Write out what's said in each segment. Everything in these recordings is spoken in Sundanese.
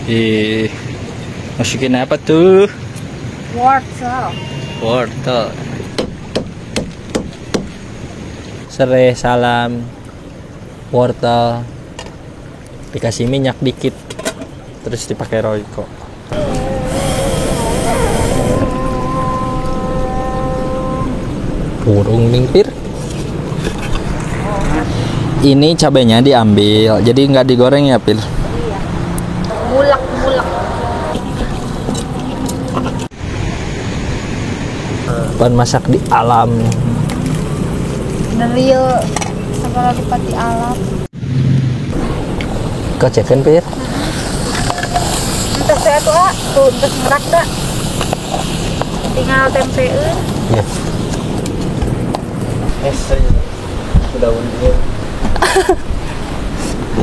Ih, masukin apa tuh? Wortel. Wortel. Serai, salam, wortel. Dikasih minyak dikit, terus dipakai royco. Burung mingpir. Ini cabenya diambil, jadi nggak digoreng ya, Pil? Iya. Bulak-bulak. Pan masak di alam. The real segala rupa di alam. Kocekan, Pir? Entah saya tuh, ah. Tuh, entah ngerak dah. Tinggal tempein. Iya. Saya sudah undur.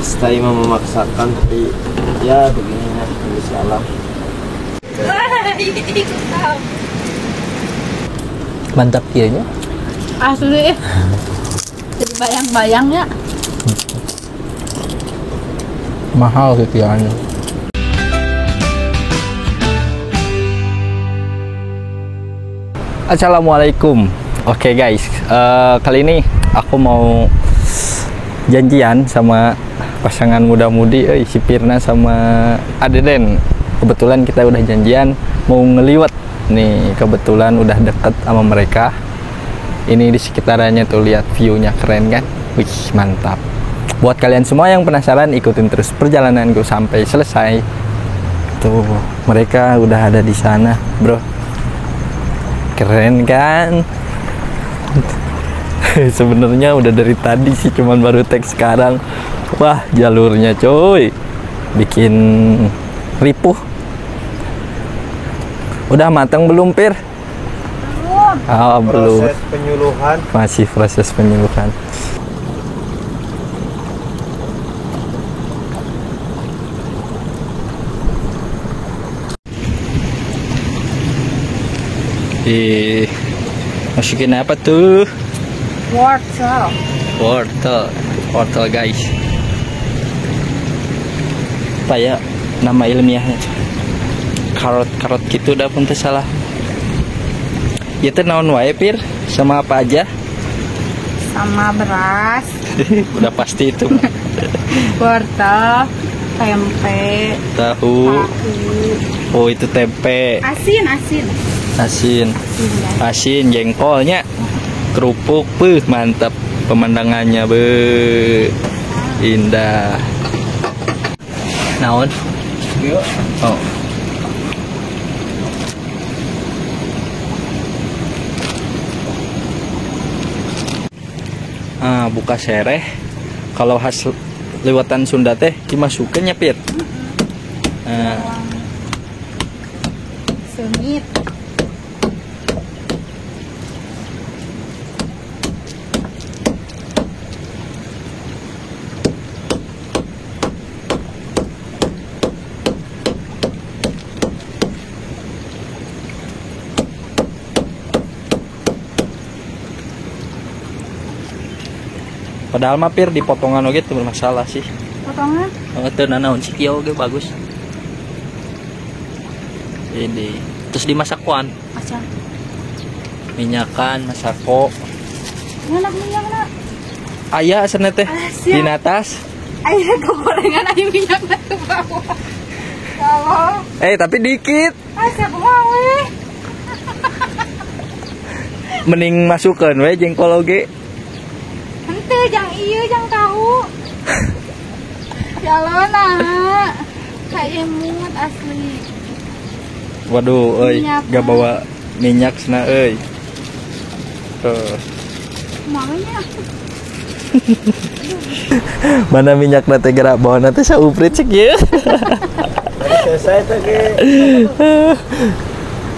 Saya mau memaksakan, tapi ya beginilah kondisi alam. Mantap kayaknya. Asli. Jadi bayang-bayangnya. Mahal kekiraannya. Assalamualaikum. Oke guys, kali ini aku mau janjian sama pasangan muda-mudi, si Pirna sama Adeden. Kebetulan kita udah janjian mau ngeliwat nih, kebetulan udah deket sama mereka. Ini di sekitarannya tuh, lihat view-nya keren kan? Wih, mantap. Buat kalian semua yang penasaran, ikutin terus perjalananku sampai selesai. Tuh, mereka udah ada di sana, bro. Keren kan? Sebenarnya udah dari tadi sih, cuman baru tag sekarang. Wah, jalurnya coy, bikin ripuh. Udah matang belum, Pir? Belum. Oh, belum. Proses penyuluhan. Masih proses penyuluhan. Ih, masukin apa tuh? Wortel. Wortel. Wortel guys. Apa ya nama ilmiahnya? Karot-karot gitu udah pun salah. Ya teh naon wae, Pir? Sama apa aja? Sama beras. Udah pasti itu. Wortel, tempe, tahu. Oh, itu tempe. Asin, asin. Asin. Asin jengkolnya. Kerupuk, beuh, mantap pemandangannya, beuh, indah. Naon? Oh. Ah, buka sereh. Kalau khas lewatan Sunda teh dimasukin ya, Pir. Nah. Sengit. Padahal mah Pir di potongan oge teu bermasalah sih. Potongan? Oh, teu nanaon sih kieu oge bagus. Ini terus dimasakuan. Acan. Minyakan, masako. Mana minyakna? Aya asana teh. Di atas. Aya gorengan aya minyakna ke bawah. Kalau. Tapi dikit. Asa kumaha we. Mending masukkeun we jengkol oge. Jang iya, jang tahu. Jalan nah, kayak emut asli. Waduh, euy, gak bawa minyak sana euy. Tuh. Maunya. Mana minyak nate gerak bawa nate sauprit cek ieu. Selesai teh ge.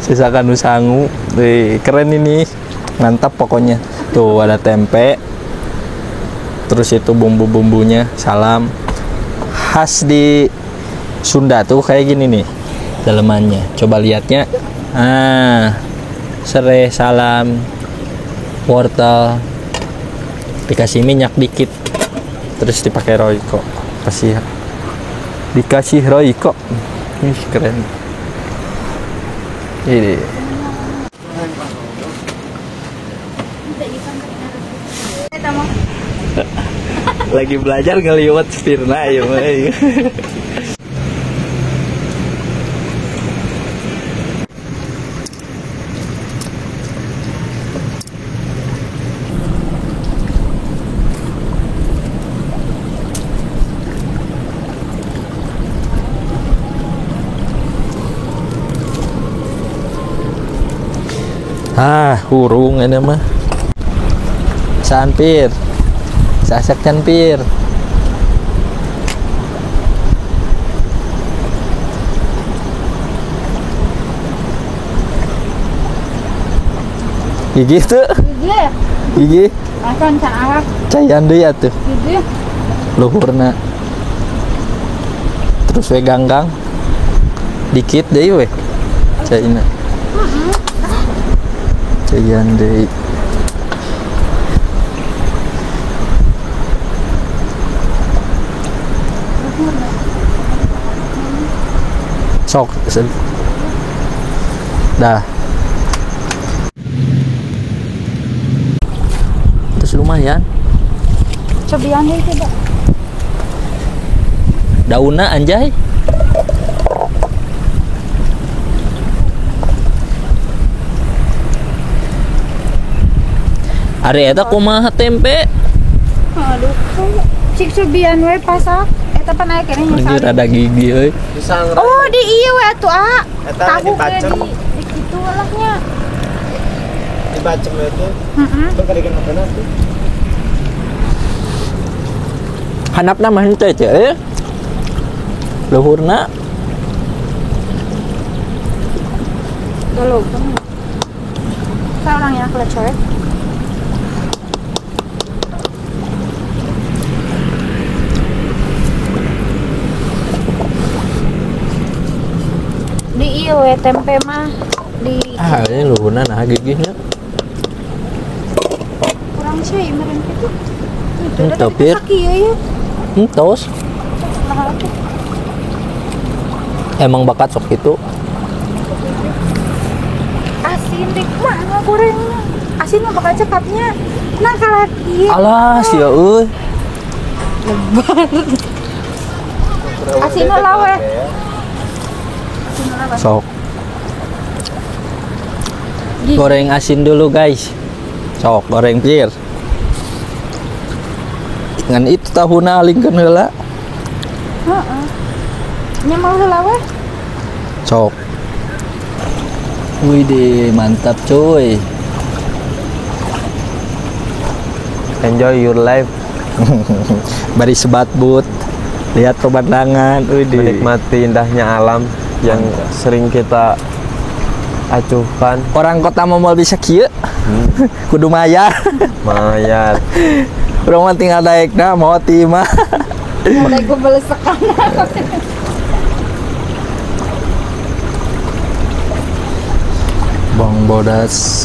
Sisakan nu sangu. Wih, keren ini. Mantap pokoknya. Tuh ada tempe. Terus itu bumbu-bumbunya, salam. Khas di Sunda tuh kayak gini nih dalemannya. Coba lihatnya. Ah, serai, salam, wortel. Dikasih minyak dikit. Terus dipakai royco. Kasih dikasih Royco. Ih, keren. Ini. Lagi belajar ngeliwat Firna ya, mah. Ah, hurung ini mah. Sanpir. Sasak canpir. Gigi tuh. Gigi. Gigi. Acan can arah. Cayan deui atuh. Gigi. Luhurna. Terus we ganggang. Dikit deui we. Caina. Cayan deui. Sok. Dah. Terus lumayan. Cobian deh coba. Daunnya anjay. Ari eta kumaha tempe? Aduh, cik cobian we pasak. Eta pan aya keneh nyasar. Anjir ada gigi euy. Oh, di ieu we atuh ah. Tahu ge di kitu walahnya. Dibacem we tuh. Heeh. Bengkarikan makanan tuh. Handapna mah henteu teh euy. Luhurna. Galuh. Sa orang yang kelecor. Di ieu we tempe mah di ini luhurna nah gigihnya. Kurang sih meureun kitu. Henteu pir. Entos. Emang bakat sok gitu. Asin deh, mana gorengnya? Asin mah bakal cekapnya. Nah kalau ieu. Alah, sia euy. Lebar. Asin lah we. Sok. Goreng asin dulu guys. Sok goreng pir. Ngan itu tahuna alingkeun heula. Heeh. Nya mau heula we. Sok. Wih deh, mantap cuy. Enjoy your life. Bari sebat but. Lihat pemandangan, wih deh. Menikmati indahnya alam yang sering kita acuhkan. Orang kota mau bisa kieu. Kudu mayar. Mayar. Urang mah tinggal daekna mau ti mah. Daek gua belesekan. Bang bodas.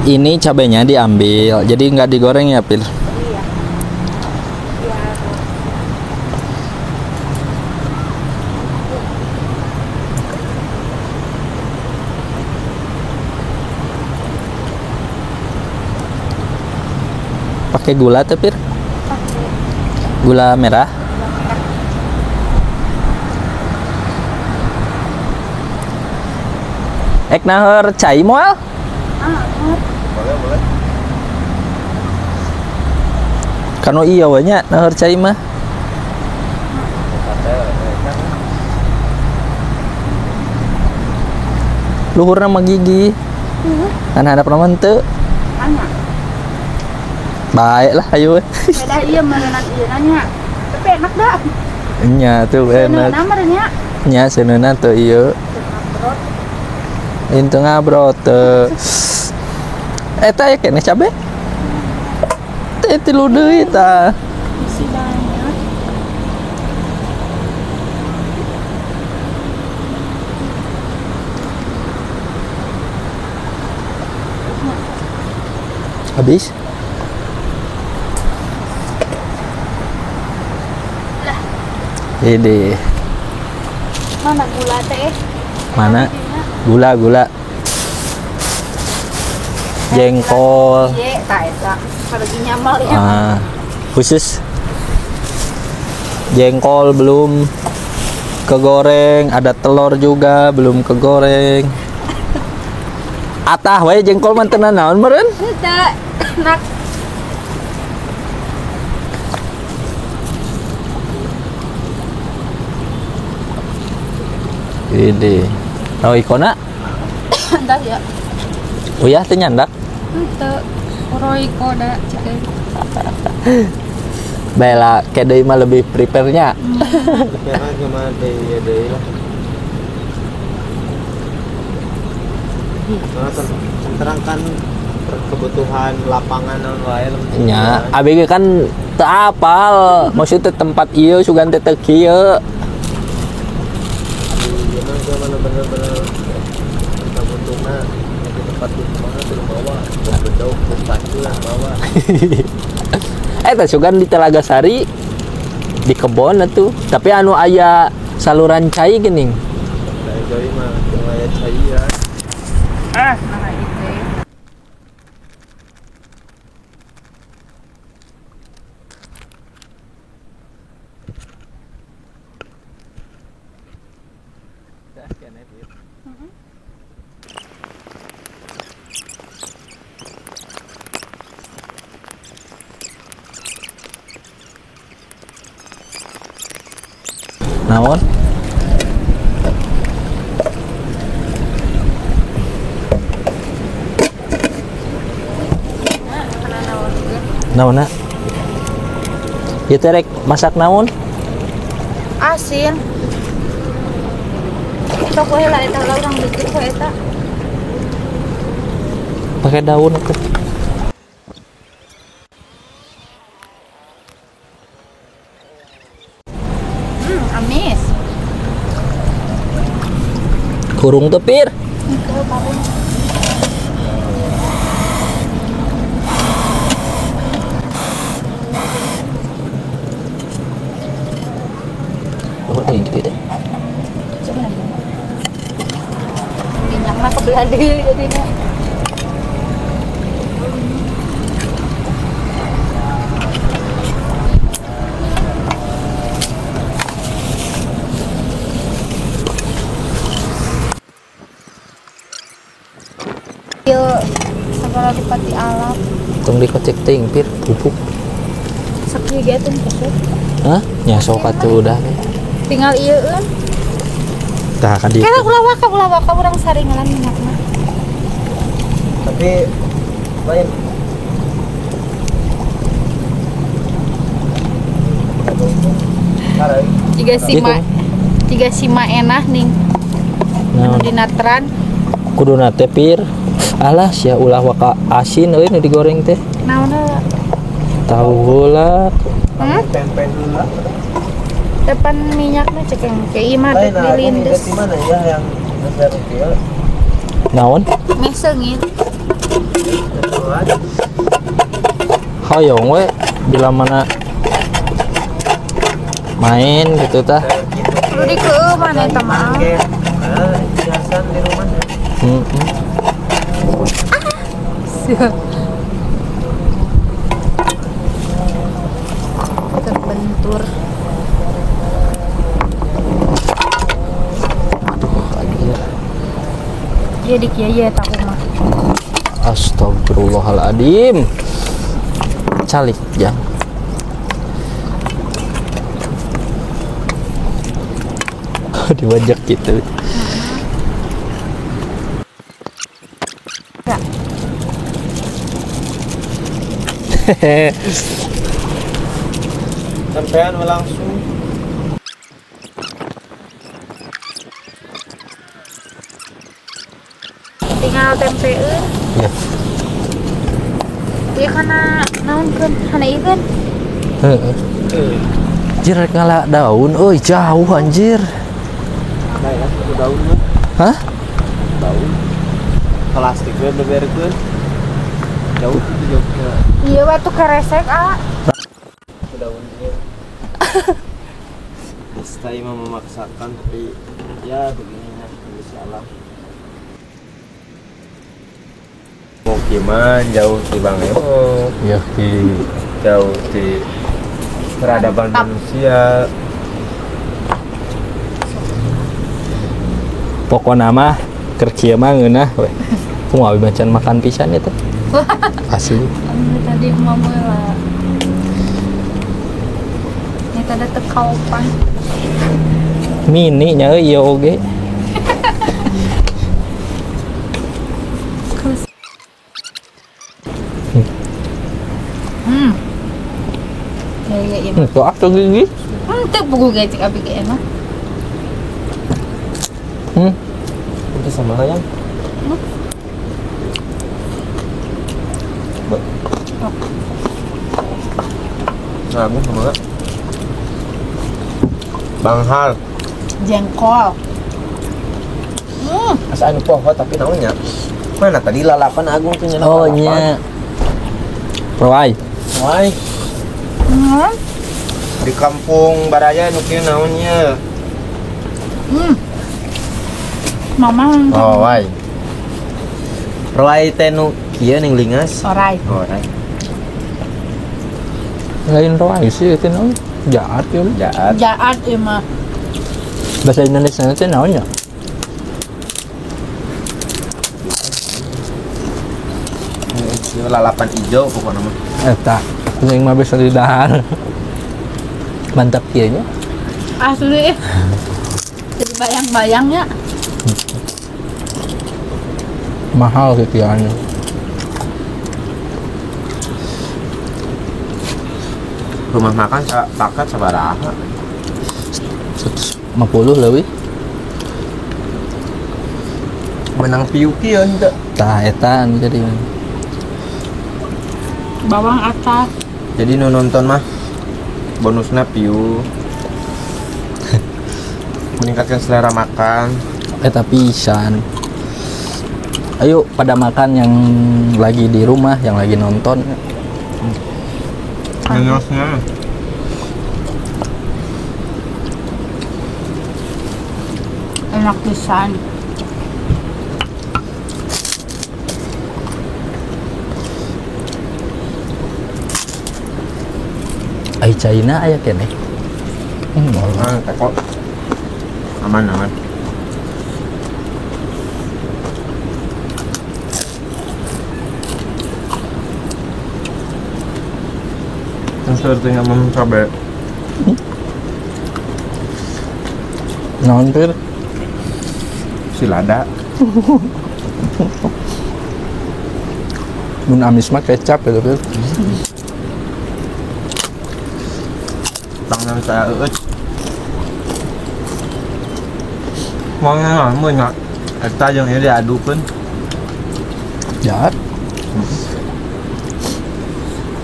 Ini cabenya diambil, jadi nggak digoreng ya, Pil? Iya. Iya. Pakai gula tuh, Pir? Pakai. Gula merah? Gula merah. Ek naheur cai moal? Boleh, boleh. Kanu iya we nya naheur cai mah. Luhurna mah gigi. Kan handapna mah henteu. Anya. Baik lah ayo we. Beda ieu meureunnan ieu nanya. Tapi enak dah. Nya tuh enak. Seuneuna meureun nya. Nya seuneuna teu ieu. Intu ngabrot teu. Eta ya keneh cabe. Teh tilu deui tah. Masih banyak. Habis? Lah. Ini. Mana gula teh? Mana? Gula, gula. Jengkol. Iya, tak eta. Lagi nyamal ya. Ah, khusus jengkol belum kegoreng, ada telur juga belum kegoreng. Atah wae jengkol mah teu naon meureun? Teu, enak. Ini. Oh, ikona? Entar ya. Uyah teu nyandak? Henteu. Roiko da cikeun. Baiklah, kayak deui mah lebih prepare-nya. Prepare cuma deui deui lah. Nah, terangkan kebutuhan lapangan naon wae lamun. Nya, abg kan teu apal, maksudnya tempat ieu sugan teh teu kieu. Ieu mah gua mana bener-bener kebutuhanna di tempat di mana belum bawa, jauh pacu lah bawa. Teh sugan di Telaga Sari di kebon atuh, tapi anu aya saluran cai geuning. Dari mah aya cai ya. Ah, nah gitu. Naon? Naon na? Ieu teh rek masak naon? Asin. Sok we lah eta lah urang bikin we eta. Pakai daun teh. Amis. Kurung teu pir. Henteu parung. Oh, ini gitu deh. Minyak mah kebelah deui jadinya. Ieu sagala dipati alap. Tong dikocek teuing pir bubuk. Sakieu ge teh kusuk. Hah? Nya sok atuh udah. Tinggal ieueun. Tah ka dieu. Kela ulah waka urang saringan minyak mah. Tapi lain. Tiga sima enah ning. Naon? Dinatran. Kuduna teh pir. Alah sia ulah waka asin euy nu digoreng teh. Naon heula? Tahu heula. Tempe heula. Depan minyaknya cekeng ke ieu mah dilindes. Di mana ya yang besar kecil? Naon? Meh seungit. Hoyong we bila mana main gitu tah. Kudu dikeueuh mana eta mah. Hiasan di rumah. Terbentur. Jadi kiai ya tak mah. Astagfirullahaladzim. Calik jang. Dibajak gitu. Sampean langsung. Tinggal tempeun. Ya. Ieu kana naon keun? Kana ieu keun? Heeh. Anjir rek ngala daun euy jauh anjir. Nah, ya, daun mah. Hah? Daun. Plastik we beberekeun. Jauh itu jauhnya. Iya waktu keresek ah. Daun dia. Saya memaksakan tapi ya beginilah kondisi alam. Mukiman jauh di Bangeo. Ya di jauh di peradaban manusia. Pokokna mah keur kieu mah ngeunah we. Kumaha macan makan pisan eta. Asli. Anu tadi mah meula. Eta da teu kaopan. Mini nya euy ieu oge. Ya iya. Tuh atuh gigi. Teu puguh ge cek abi ge mah. Itu sama ayam. Nah, aku sama enggak? Bang Hal. Jengkol. Asa anu poho tapi naonnya? Mana tadi lalapan Agung punya Oh nya. Roai. Roai. Di kampung Baraya nu kieu naonnya? Mama. Oh, wai. Roai teh nu kieu ning lingas. Orai. Orai. Lain roai sih itu naon? Jaat ya. Jaat. Jaat ieu mah. Bahasa Indonesia teh naonnya? Lalapan ijo pokokna mah. Eta, jeung mah bisa didahar. Mantap kieu nya. Asli. Jadi bayang-bayangnya. Mahal gitu ya. Rumah makan paket sabaraha? 150 leuwih. Menang piu kieu henteu. Tah eta anu jadi bawang atas. Jadi nu nonton mah bonusnya piu. Meningkatkan selera makan. Eta pisan. Ayo pada makan yang lagi di rumah, yang lagi nonton. Bonusnya. Enak pisan. Ai China aya keneh. Teko. Aman aman. Sepertinya mencabai. Naon pir? Si lada. Mun amis mah kecap gitu pir. Tangan saya eueuh. Mangga mun nya. Eta jeung ieu diadukeun. Jahat.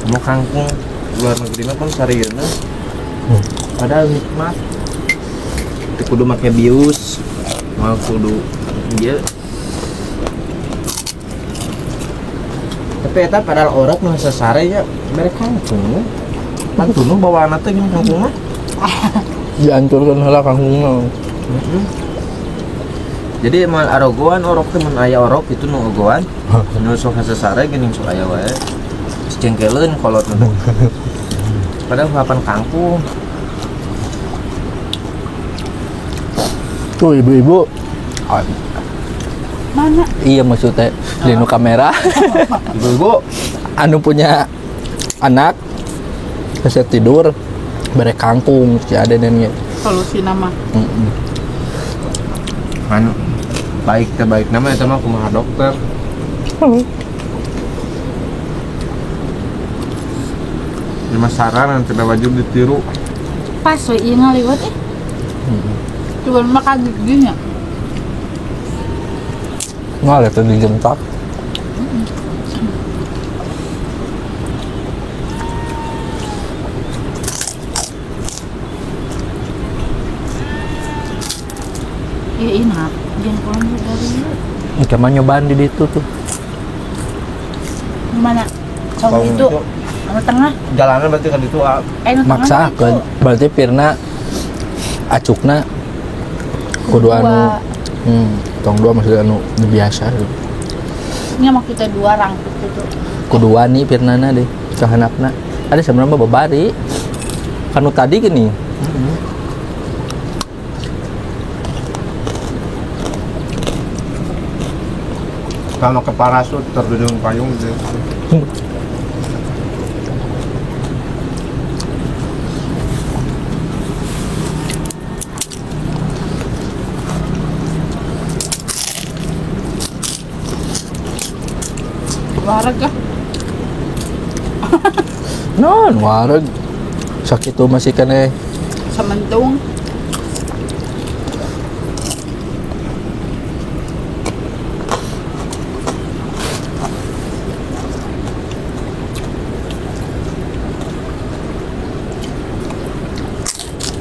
Mau kangkung luar negeri mah kan sarieuna. Padahal nikmat. Teu kudu make bius, moal kudu ieu. Tapi eta padahal orok nu sasare nya mere kangkung. Pan tunuh bawaanna teh jeung kangkung mah. Dihancurkeun heula kangkungna. Jadi moal arogoan orok teh mun aya orok itu nu ogoan. Nu sok sasare geuning sok aya wae. Jengkeleun kolot nu. Padahal hapan kangkung. Tuh ibu-ibu. Mana? Iya maksudnya di nu kamera. Ibu-ibu anu punya anak bisa tidur bere kangkung si aden gitu. Solusi nama. Anu baik teh baik nama eta mah kumaha dokter. Lima saran yang tidak wajib ditiru. Pas we ieu ngaliwet eh. Cuman makan giginya. Nggak ada dijentak. Iya enak. Jengkolnya dari Cuma nyobaan di situ tuh. Mana? Saung itu. Anu tengah. Jalanan berarti kan itu. Maksakeun. Berarti Pirna acukna kudu anu tong dua maksudnya anu biasa gitu. Nya maksudnya dua rangkut gitu. Kudu wani Pirnana deh kahanapna. Ada sebenarnya babari. Kanu tadi gini. Kalau ke parasut terjun payung gitu. Wareg ah. Non, wareg. Sakitu masih kene sementung.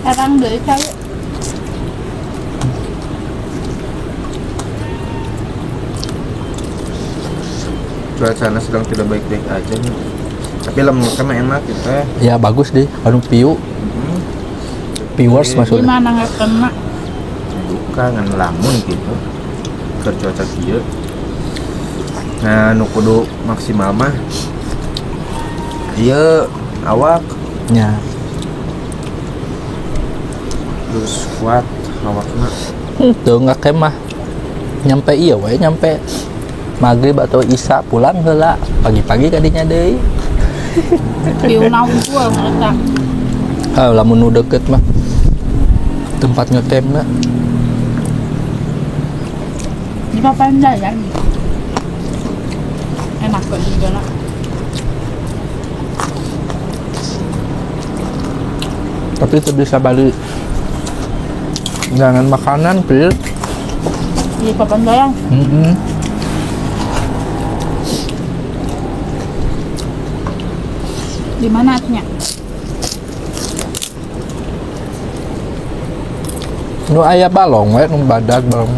Erang deui cai. Cuacanya sedang tidak baik-baik aja nih. Tapi lamun mah enak gitu ya. Ya bagus deh, anu piu. Viewers maksudnya. Gimana nggak kena? Bukan ngan lamun gitu. Keur cuaca kieu. Nah, nu kudu maksimal mah ieu awak. Ya. Terus kuat awakna. Teu ngakemah. Nyampe ieu we, nyampe maghrib atau isya pulang heula, pagi-pagi kadinya deui. Piu naung gua mereka. Ah, lamun nu deket mah tempat ngecamp-na. Di Papandayan. Enak kok juga lah. Tapi itu bisa balik jangan makanan, Pil. Di Papandayan. Di mana artinya? Nu aya balong we, nu badag balong.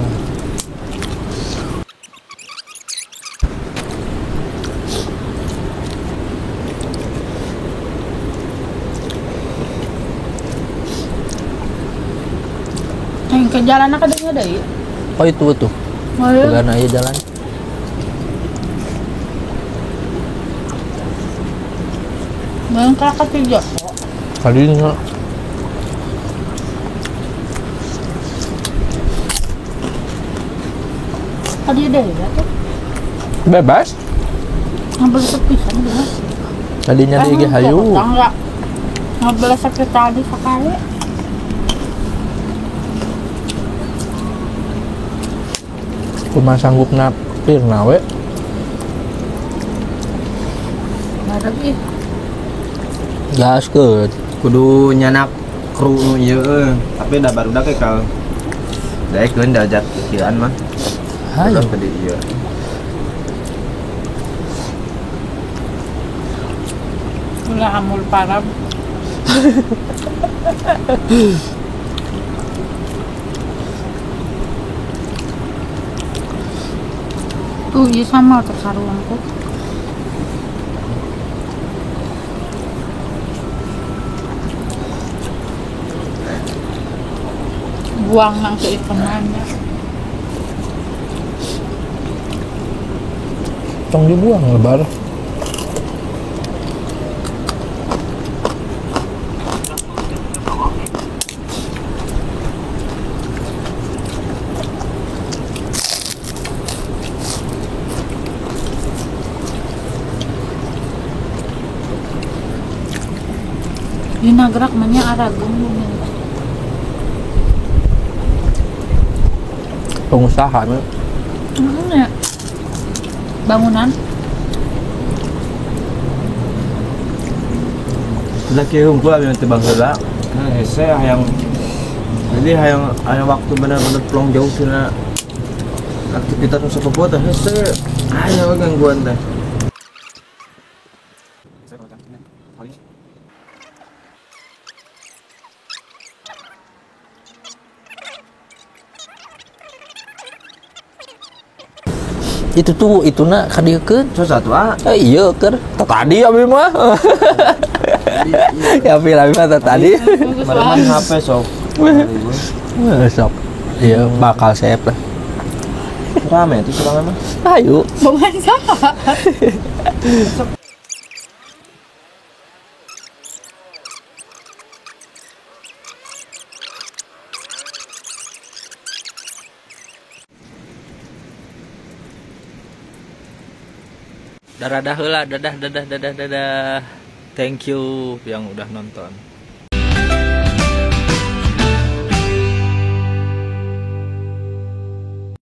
Yang ke jalan kadangnya deui. Oh itu tuh. Oh, iya. Jalan aya jalan. Main kelakar tiga kok. Kali ini Tadi ada ya tuh. Bebas. Ngambil sepisan gitu. Tadinya di hayu. Enggak. Ngambil sepi tadi sekali. Kumaha sanggupna Pirna we. Lagi. Gas ke kudu nyanak kru nu ieu tapi da barudak ge kal daekeun diajak kieuan mah. Hayu ke dieu. Ulah amul parab. Tuh ieu sama tersaruangku. Buang nang keipenannya. Tong dibuang lebar. Di nagrak manya aragung. Pengusaha ya. Bangunan sudah kieu hungkul abi teh baheula. Nah, hese hayang jadi hayang aya waktu bener-bener plong jauh tina aktivitas nu sapopoe teh hese aya gangguan teh. Itu tuh ituna kadieukeun. So satu ah. Iya keur. Tadi abi mah. Ya abi mah tadi. Kemarin HP sok. Sok. Iya bakal save lah. Rame itu serangan mah. Ayo. Bukan sama. Dadah heula, dadah dadah dadah dadah. Thank you yang udah nonton.